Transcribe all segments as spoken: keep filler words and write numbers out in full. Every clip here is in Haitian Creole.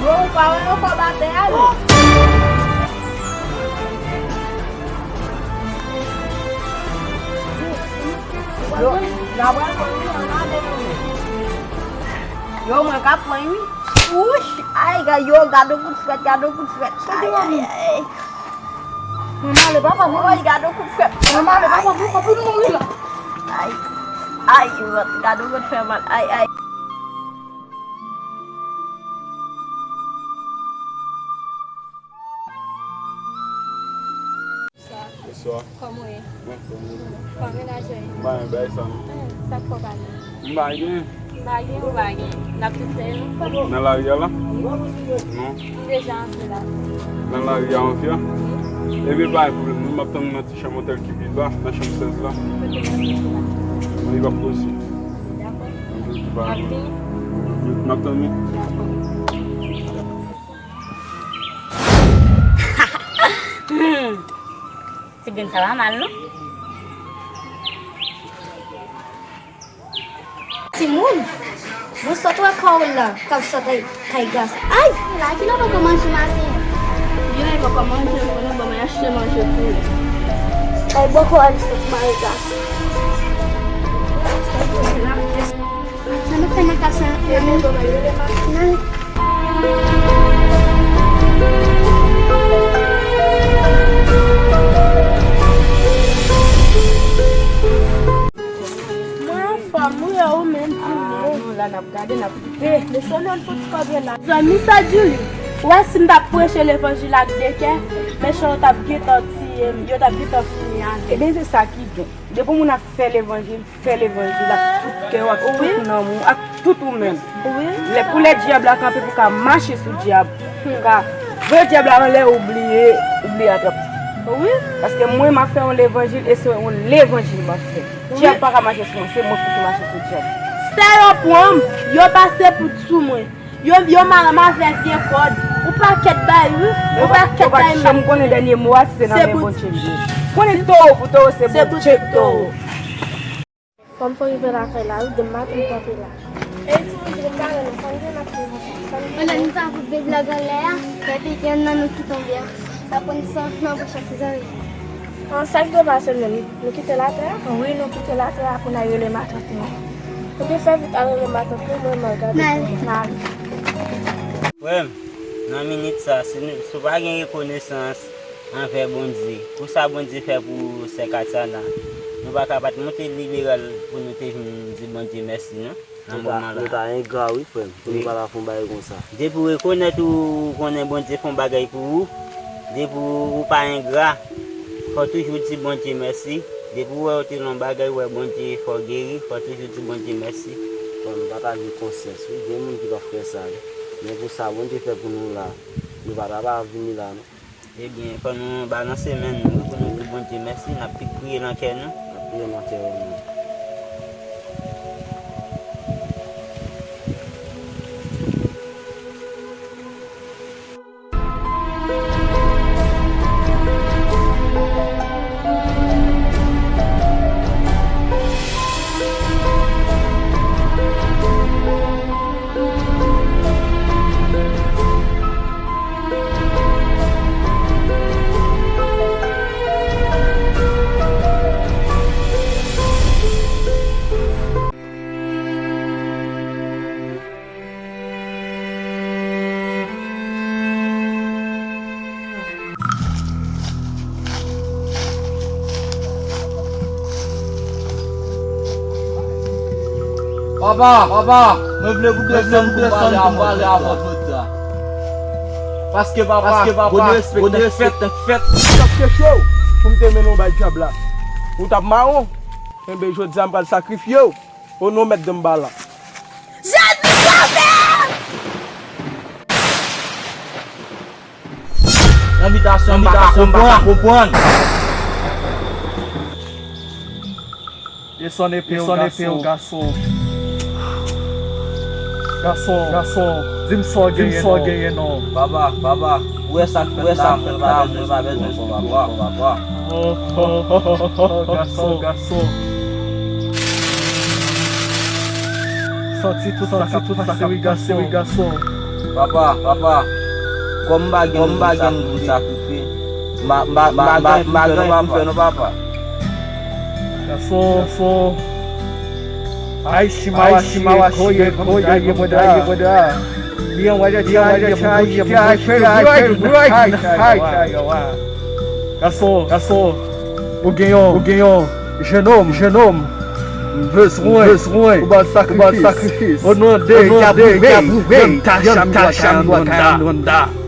Yo, ou pa wè yo kòb atè a, non? Yo, n a pral pran wi, ann ale non, men. Yo, mwen ka pran wi. Wouch, ay, gade yo, gade yon kout frèt, gade yon kout frèt. Ay, ay, ay. Mwen ale, papa, mwen. Oy, gade yon kout frèt. Mwen ale, papa, mwen, papa, mwen mouri la. Ay, ay, gade yon kout fè mal, ay, ay. Bonswa. Bonswa. Kòman w ye? Mwen fè mwen. Kòman menaj ou ye? M pa gen bagay sa non. Hmm, sa k fè w pa gen? M pa gen. M pa gen, ou pa gen. N ap tout fè youn fwa. Nan lari a la? Wi. Non. M deja antre la. Nan lari a antre a? Wi. Ebyen pa gen pwoblèm non, m ap tann ou nan ti chanm otèl ki pi ba, nan chanm sèz la. Kote w ap rete la? Nan Liverpool osi. Dakò. Antre ki pa gen. M ap tann ou. Dakò. Hmm. Ti grenn sa pa mal non. Timoun, mwen sot wè kò w la k ap sot kay, kay Gason. Ay! La ki lè w poko manje maten an? Byen, li poko manje, m konnen, bon, mwen achte manje pou li. Ay, bòkò a li sot mare Gason. Sa nou fè nan kay sa? Nan. Mwen anfòm wi, e ou menm? Ah, nou la n ap gade, n ap rive. Mesye, nou fouti kòbe la. Zanmi sa Djouly, ou wè si m t ap preche levanjil ak de kè, mechan yo t ap gentan tiye m, yo t ap gentan fini avè m. Ebyen, se sa ki gen. Depi yon moun ap fè levanjil, fè levanjil ak tout kè w, ak tout nanm ou, ak tout ou menm. Wi. Lè pou lè dyab la kanpe pou ka mache sou dyab, pou ka voye dyab la anlè, ou bliye, ou bliye atrap. Wi. Paske mwen, m ap fè yon levanjil e se yon levanjil m ap fè. Wi. Dyab pa ka mache sou mwen, se mwen pou ki mache sou dyab. Sè yo pran m, yo pase poud sou mwen. Yo, yo mare m avè vye kòd. Yon pakèt bagay, wi. Yon pakèt bagay m ap konnen. Konnen dènye mo a, se nan men Bondye l ye. Konnen towo pou towo, se Bondye k towo. Fò m fò rive lakay la, wi, demen maten m kanpe la. Ey, timoun, vin bare non, sa m gen n ap fè yon sa m gen. Mwen, nou ta fout de blag anlè a, men te gen nan nou ki tonbe a. Sa konn san nan bouch ak zanmi. An, sa k dwe pase menm? Nou kite latè a? Wi, nou kite latè a pou n al rele matant nou. Ebyen, fè vit al rele matant nou, mwen, m al gade pou mwen. N al. Frè m, nan minit sa, si nou, si w pa gen rekonesans anvè Bondye, pou sa Bondye fè pou sè Katiana, nou pa ka pa t monte liberal pou nou te vin di Bondye mèsi, non? Nan moman la. Nou ta engra wi, frè m, pou nou pa ta fè yon bagay konsa. Depi w rekonèt ou konnen Bondye fè yon bagay pou ou, depi w pa engra, fò w toujou di Bondye mèsi. Depi w wè w te nan yon bagay, w wè Bondye fè w geri, fò w toujou di Bondye mèsi. Frè m, pataje konsyans wi, gen moun ki p ap fè sa wi. Men pou sa Bondye fè pou nou la, nou pa ta pa vini la non. Ebyen, fò nou balanse men nou wi pou nou di Bondye mèsi, n ap pi priye nan kè nou. N ap priye nan kè nou. Papa, papa, mwen vle pou desann pou m pale avè w jodi a. Paske papa, Gode Respè tank fèt, tank fèt. M t ap chèche w pou m te mennen w bay dyab la. Ou t ap mawon. Enben, jodi a m pral sakrifye w o non Mèt Danmbala. Jezi sove m! Nan bitasyon m pa ka konprann. Desann epe w, gason. Gason, gason, di m sa w genyen non. Papa, papa, ou wè sa k fèt la, mwen pa bezwen sipòte w, papa. Oh, oh, oh, oh, oh, gason, gason. Santi tout sa k ap pase, wi, gason. Papa, papa, kòm m pa gen, m pa gen moun pou m sakrifye, m pa, m pa, m pa, m pa, m pa gen anyen pou m fè non, papa. Gason, gason. Ay, si mawa, si mawa, si koye, koye, koye, brother. Beyond what you're trying to do, you're right, right, right, right, right. Gason, gason. Ou gen yon, ou gen yon jenòm, jenòm. M bezwen, bezwen. Ou ba l sakrifis. O non de Yahweh, Yahweh, Yahweh.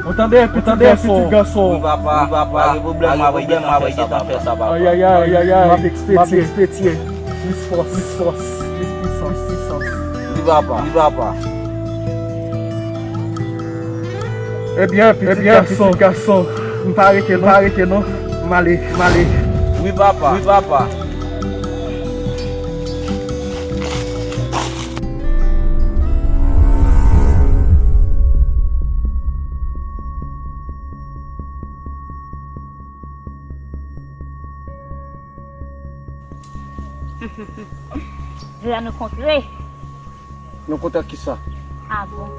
Ou tande, pitit gason. Wi, papa. Wi, papa. Pa gen pwoblèm, m ap gentan fè sa, papa. Ay, ay, ay, ay, ay. M ap ekspetye. M ap ekspetye. Plis fòs, plis fòs. Plis pisans, pisans. Wi, papa. Wi, papa. Ebyen, pitit gason, m pa rete non, m pa rete non. M ale, m ale. Wi, papa. Wi, papa. Jodi a nou kontre. Nou kontre ak kisa? A bon.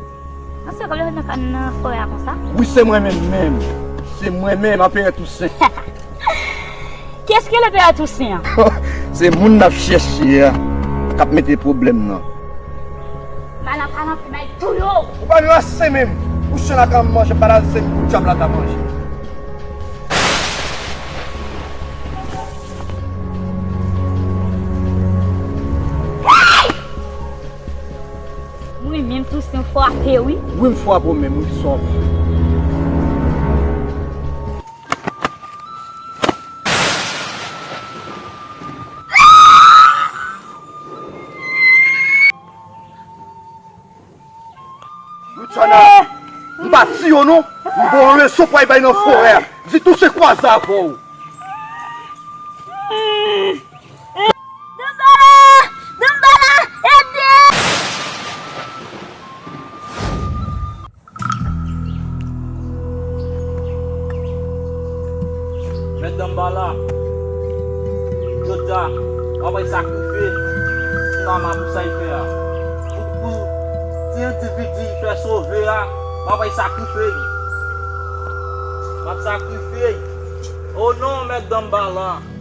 Nan se kòb yo nan, nan forè a konsa? Wi, se mwen menm, menm. Se mwen menm, Anperè Tousen. Kiyès ki rele Pè Tousen an? Se moun n ap chèche a k ap mete pwoblèm nan. Palan, palan, bay tou yo! Ou pa ranse menm! Kouche la ka manje, pa la se pou dyab la ta manje. Mwen menm Tousen frape wi. Wi, m frape w menm, wi, sòf. Luciana, m pa di yo non, m ba w yon leson pou w al bay nan forè a. Di Tousen kwaze avè w. Danmbala! Danmbala! Ede! Mèt Danmbala, jodi a, w ap al sakrifye ti mama pou sa l fè a. Pou, pou ti endividi fè sove a, w ap al sakrifye l. W ap sakrifye l. O non, Mèt Danmbala.